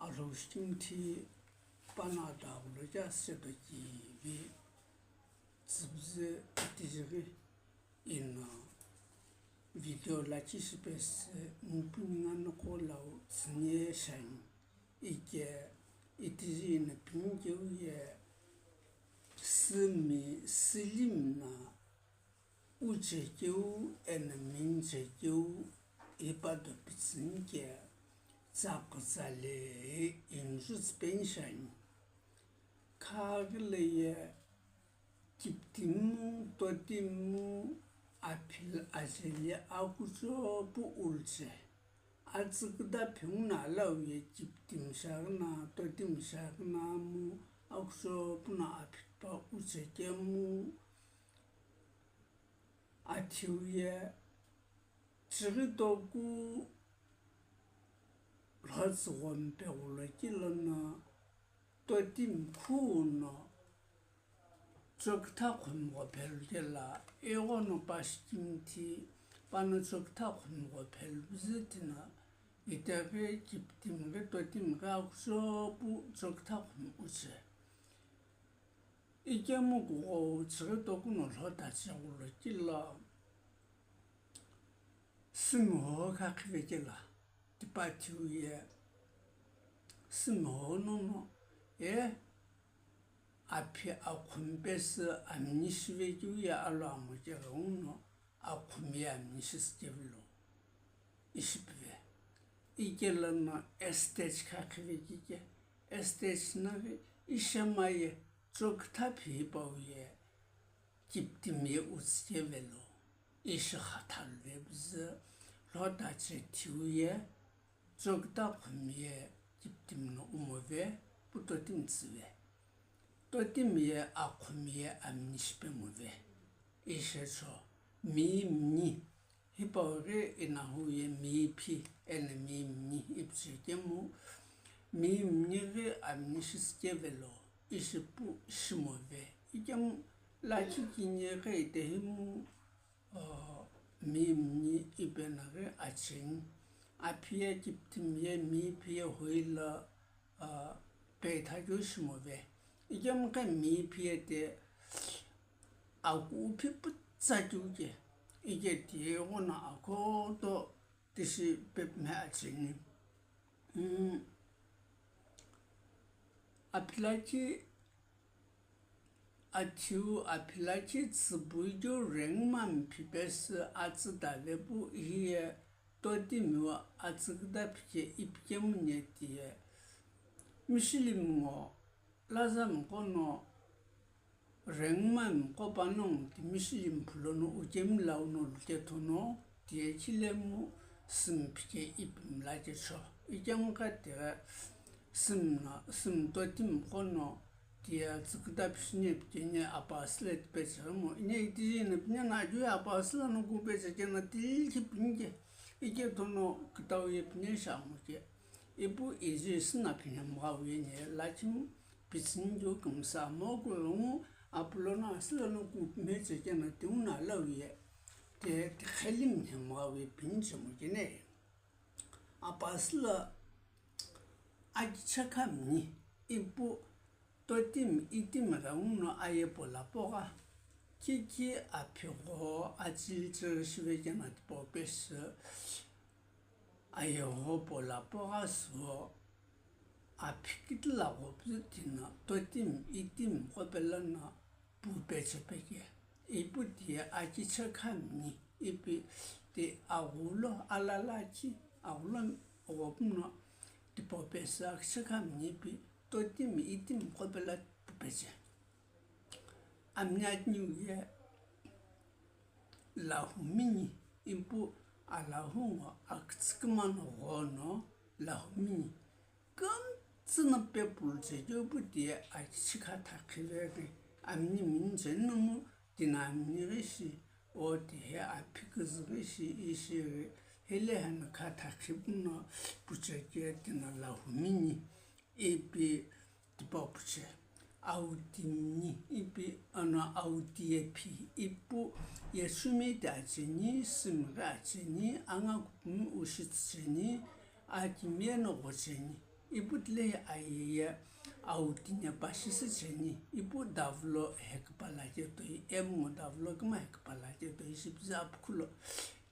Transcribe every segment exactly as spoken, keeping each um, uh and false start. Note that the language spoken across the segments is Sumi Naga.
Alhou shikimthi pano adaghulokeu asedo kivi tsüpüzü itijighi ino video lakhi shipesü nipu ningu noqo lau tsüni shiani. Ike itiji ino pini keu ye sümi sülim na uche keu eno minche keu hipado pitsüni ke tsakütsale injütsü peni shiani. Khaghi lo ye kipitimu, totimu, aphi ajeli akucho pu ulche. Atsüküda phighu no alau ye kipitimu shiaghi no, totimu shiaghi no mu akucho pu no aphi pa uche kemu athiu ye chighi toku lhotsü ghompe ghulo kilono totimu khu no chokitha khumi gho phelu kela, ighono pa shikimthi pano chokitha khumi gho phelu püzü tino itaghi kipitimu ghi totimu ghi akucho pu chokitha khumi uche. Ikemu kughou chighi toku no lhotache ghulo kilo, sümiho khakhive kela, tipathiu ye sümiho nono ye aphi akhumi pesü amini shive keu ye alo amo keghenguno akhumi ye amini shisü kevilo ishi pive. Ikelono estage khakhive kike, estage naghi ishema ye chokitha phi hipau ye kipitimu ye utsü kevelo ishi khathalu vepüzü lhotache thiu ye chokitha khumi ye kipitimu no umove pu totimu tsüve. Totimu ye akhumi ye amini shipemove. Ishecho mi mini hipau ghi inahu ye mi phi eno mi mini ipiche kemu mi mini ghi amini shisü kevelo ishi pu shimove. Ikemu lakhi kini ghi itehimu mi mini ipi eno ghi acheni. Aphi ye kipitimu ye mi phi ye hoilo petha keu shimove. Ikemu ghi mi phi ye ti aku phi pütsa keu ke ike ti ighono akhoto tishi pepime acheni. Aphi lakhi athiu aphi lakhi tsüpui keu rengma miphi pesü atsü tave pu hiye totimiu atsüküda phike ipikemu nye tiye. Mishilimi ngo laza miqo no rengma miqo panongu ti mishilimi phulono ukemi launo lukethono tiye khilemu sümi phike ipi mlakecho. Ikemu kha tiye sümi no, sümi totimiqo no tiye tsüküda pishini pikeni apasüle tipecheghi mo. Ine itiji ino pine no akeu apasüle no kupechekeno tilkhi pinike. Ikethono kütau ye pine shi amoke. Ipu izi süna phi nhemgha wini ye lakhimu pitsüni keu kümsü amo kulomu apulono asülono kupime chekeno tighenguno alau ye te tiqheli mnhemgha wi pini chemokene. Apasüle akichekha mini ipu totimi itimi ghenguno aye pola pogha kiki aphigho achilichiri shivekeno tipau pesü aye gho pola pogha sü aphi kitila ghopüzü tino totimi itimi qo pelono pu pechepeke. Ipu tiye akichekha mini ipi ti aghulo alala akhi aghulo ghopüno tipau pesü akichekha mini ipi totimi itimi qo pelo pu peche. Amini akiniu ye lahumini ipu alahungo akütsüküma no ghono lahumini. Kümtsü no pepulu chekeu pu tiye akichekha thakhive ghi amini mini cheni nomu tino amini ghi shi o tihe aphi küzü ghi shi ishi ghi hile hami kha thakhi puno puchekeu tino lahumini ipi tipau puche. Auti mini ipi ano auti ye phi ipu yesumi ti acheni, sümi ghi acheni, anga kupumi ushi tsücheni, akimi ye no ghocheni. Ipu tilehi aye ye autine pa shisü cheni, ipu davulo hekipala che toi, emungo davulo kima hekipala che toi, shipiza apukhulo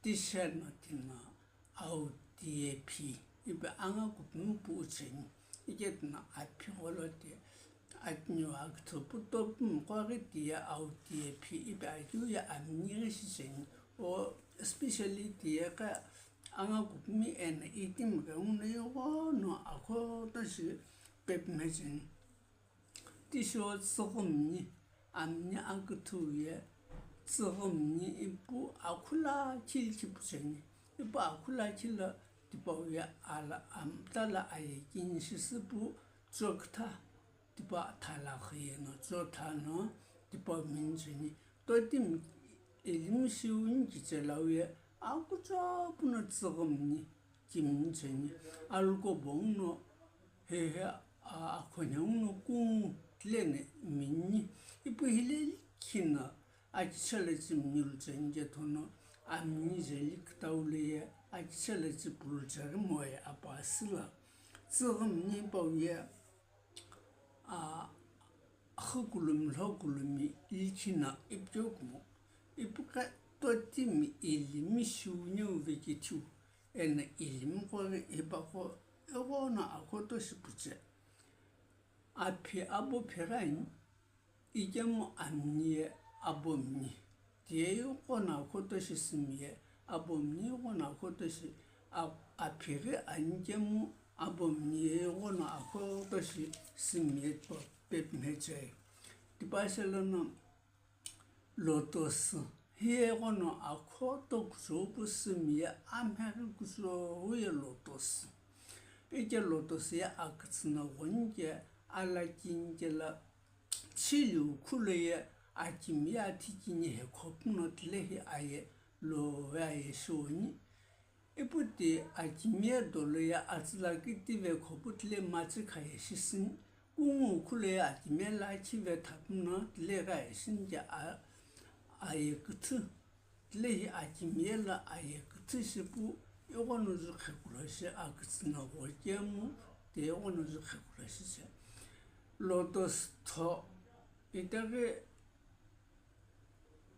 tishe no tino autiye phi, ipi anga kupimi pu ucheni, ike tino aphi gholo te, atinyo akithu pu topu mkwa ghi tiye autiye phi, ipi akeu ye amini ghi shicheni, o especially tiye ka anga kupimi eno itimi ghenguno ighono akhoto shi pepimhecheni. Tisho tsüghümni, amini aküthü ye tsüghümni ipu akhu lakhi likhi pucheni. Ipu akhu lakhi lo tipau ye ala amtala aye kini shisü pu chokütha, tipa thala khiyeno chotha no tipau mini cheni. Totimi ilimi shiuni kichelau ye akucho puno tsüghümni kimini cheni. Aluko bonguno hehe a-, akhonhe nguno kungu tilene mini. Ipu hile likhino akichele chimini lucheni je thono amini je likitau le ye akichele chipulu cheri moye apasila. Tsüghümni pau ye a, xü kulumi, lho kulumi likhino ipucheu kumo. Ipuqe totimi ilimi shiuniu vekithiu, eno ilimi qo ghi hipaqo ighono akhoto shipuche. Aphi abo phirani, ikemu amini ye abo mini. Tiye ighono akhoto shi simiye abo mini, ighono akhoto shi a-, aphi ghi ani kemu abo mini ye ighono akhoto shi simiye to pepimhechei. Tipashe lono lotus, hi ighono akhoto kuchou pu simiye amheghi kuchou ye lotus. Ike lotus ye akütsü no ghonike alakini kelo chiliu khulo ye akimi ye athikini hekhopu no tilehi aye lo ye aye shioni. Ipu ti akimi ye dolo ye atsü lakhi tive khopu tile machi khaye shisini, kungu khulo ye akimi ye lakhi ve thapu no tile ghi aye shinike a-, aye küthü. Tilehi akimi ye lo aye küthü shipu ighono jukhe kulo shi akütsü no ghokemu te ighono jukhe kulo shi che. Lotus tho itaghi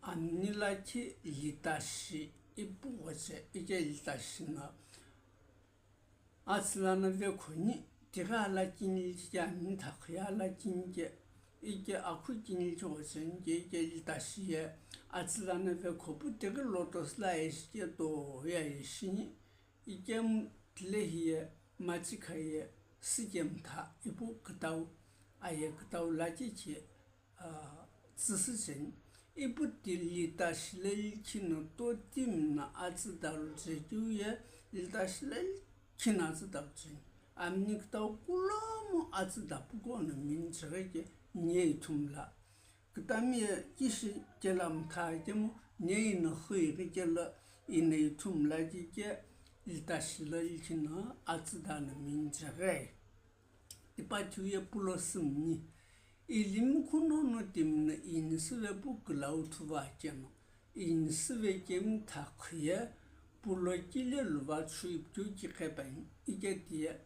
amini lakhi litashi ipu ghoche, ike litashi no atsü lono vekhoni, tighi alakini likhike amini thakhu ye alakini ke, ike akhu kini likhi ghocheni ke, ike litashi ye atsü lono vekhopu tighi lotus lo aye shike to ye aye shini, ikemu tilehi ye machi khaye sikemtha ipu kütau, aye kütau lakhi ke, a, tsüsü cheni. Ipu ti litashi lo likhino totimi no atsü dalu chekeu ye litashi lo likhino atsü dalu cheni. Amini kütau kulomu atsü dapukuno mini cheghi ke niye ithumla. Kütami ye kishi kelo mtha kemu niye ino xü ighi kelo ino ithumla kike litashi lo likhino atsü dano mini cheghi. Tipathiu ye pulo sümni. Ilimi khunono timi no inisüve pu külau thuva keno, inisüve kemu thakhu ye pulo kile luva chhu ipucheu kiqhe peni, ike tiye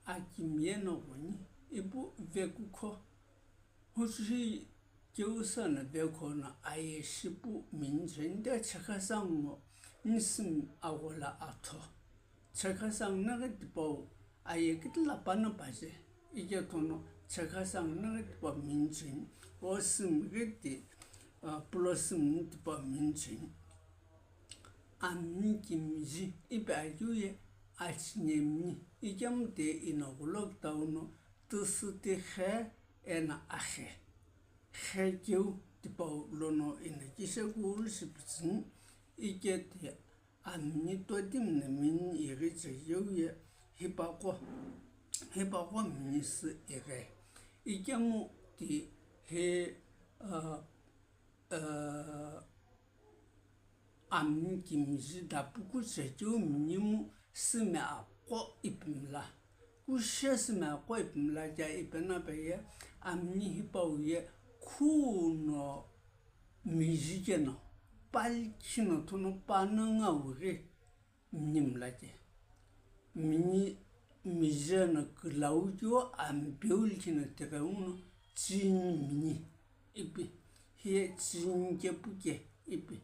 akimi ye no ghoni, ipu vekukho. Huchuhi keu seno vekhono aye shipu mini cheni de chekha sangu ngo nisimi aghola atho. Chekha sangu naghi tipau aye kitila pano paje. Ike thono chekha sangu naghi tipau mini cheni. O simi ghi ti, a, pulo sümni tipau mini cheni. Amini kimiji ipi akeu ye achinemni. Ikemu te ino ghulo kütau no tüsü ti khe eno akhe. Khe keu tipau lono ino kishekulu shipitsüni, ike ti amini totimi no mini ighi chekeu ye hipaqo, hipaqo mini sü ighi. Ikemu ti hi, a, a, amini kimiji dapuku chekeu minimu sümi aqo ipimla. Kushe sümi aqo ipimla kea ipi no pe ye amini hipau ye khuno miji keno, pa likhino thono pa no ngau ghi mini mla ke. Mini mije no külau keu ampeu likhi no tighenguno tsüni mini ipi, hiye tsüni kepu ke ipi,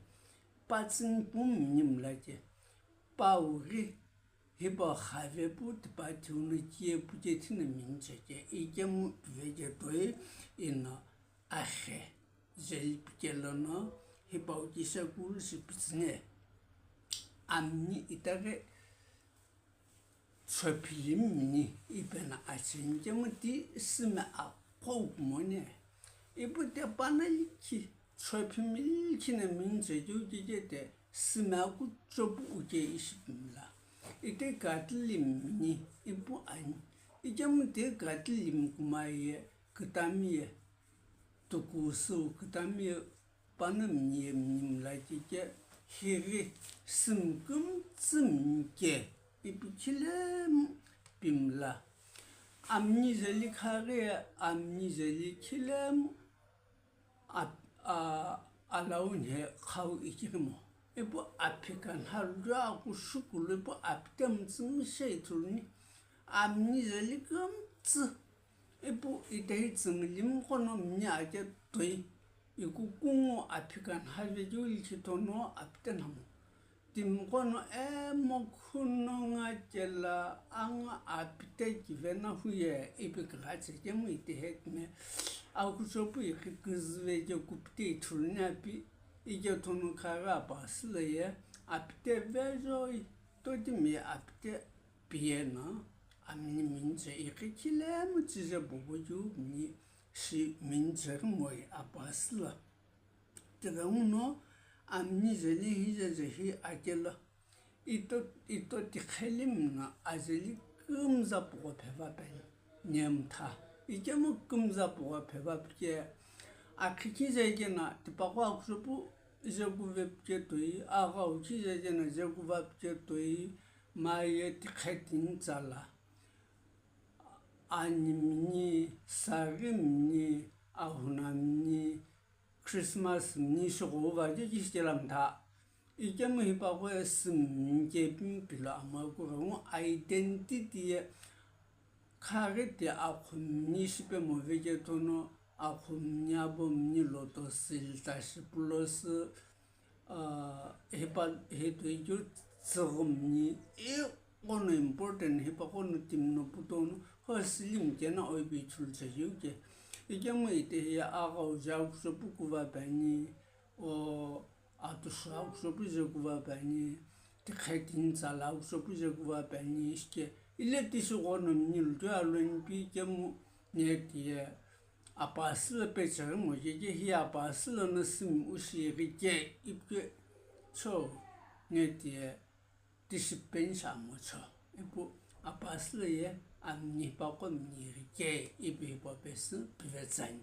pa tsüni pu mini mla ke, pau ghi hipau khave pu tipa thiu no kiye pu ke thina mini che ke, ikemu piveke toi ino akhe jeli pike lono hipau kisa kulu shi pitsüne. Amini itaghi chophi limi mini ipi no atsüni kemu ti süme aqhou kumone. Ipu te pana likhi, chophi mi likhi no mini che keu kike te süme akucho pu uke ishi pi mla. Ite katili mini ipu ani. Ikemu te katili mi kumaye, kütamiye, tuku sü kütamiye, panongu mini ye mini mla kike, highi sümi kümtsü mini ke ipi khilemu pi mla. Amini jeli khaghi, amini jeli khilemu a, a, alau nhe khau ikirimo. Ipu aphi kanha lua aku shukulu ipu aphi temtsü mi she ithuluni. Amini jeli kümtsü. Ipu itehi tsüngilimi qono mini ake toi, iku kungu aphi kanha vekeu likhi tono apite namo. Timi qono emo khuno nga kela anga apite kivena huye ipi kigha che kemu itehi timi akucho pu ikhi küzüve ke kupite ithuluni api, ike tono khaghi apasü lo ye apite vejoi, totimi apite piye no amini mini che ikhi khilemu tsüze bobo keu mini shi mini che moi apasü lo. Tighenguno amini jeli hije je hi akelo. Ito, ito tiqhelimi no ajeli kümza pugho pheva peni. Nemtha. Ikemu kümza pugho pheva pike. Akhikhi je kena tipaqo akucho pu je kuve pike toi, aghau khi je kena je kuva pike toi, maye tiqhe tini tsala. Ani mini, saghi mini, ahuna mini, Christmas mini shighuva ke kishi kela mtha. Ikemu hipaqo ye sümi mini ke pimi pilo amo kughengu identity ye khaghi ti akhu mini shipemo veke tono akhu mini abo mini loto sili tashi pulo sü, ah, hipa, hitoi keu tsüghü mini, ighono important, hipaqo no timi no putono, ho sili mkena oipi ithulu che keu ke. Ikemu itehi ye aghau je akucho pu kuva peni, o atusu akucho pu je kuva peni, tiqhe tini tsala akucho pu je kuva peni, shike, ile tishi ghono mini lutoi aloni pi kemu neti ye, apasü lo pecheghi mo keke hi apasü lono sümi ushi ighi ke ipi ke cho neti ye tishi peni shi amo cho. Ipu apasü lo ye amini hipaqo mini ighi ke ipi hipau pesü pivetsani.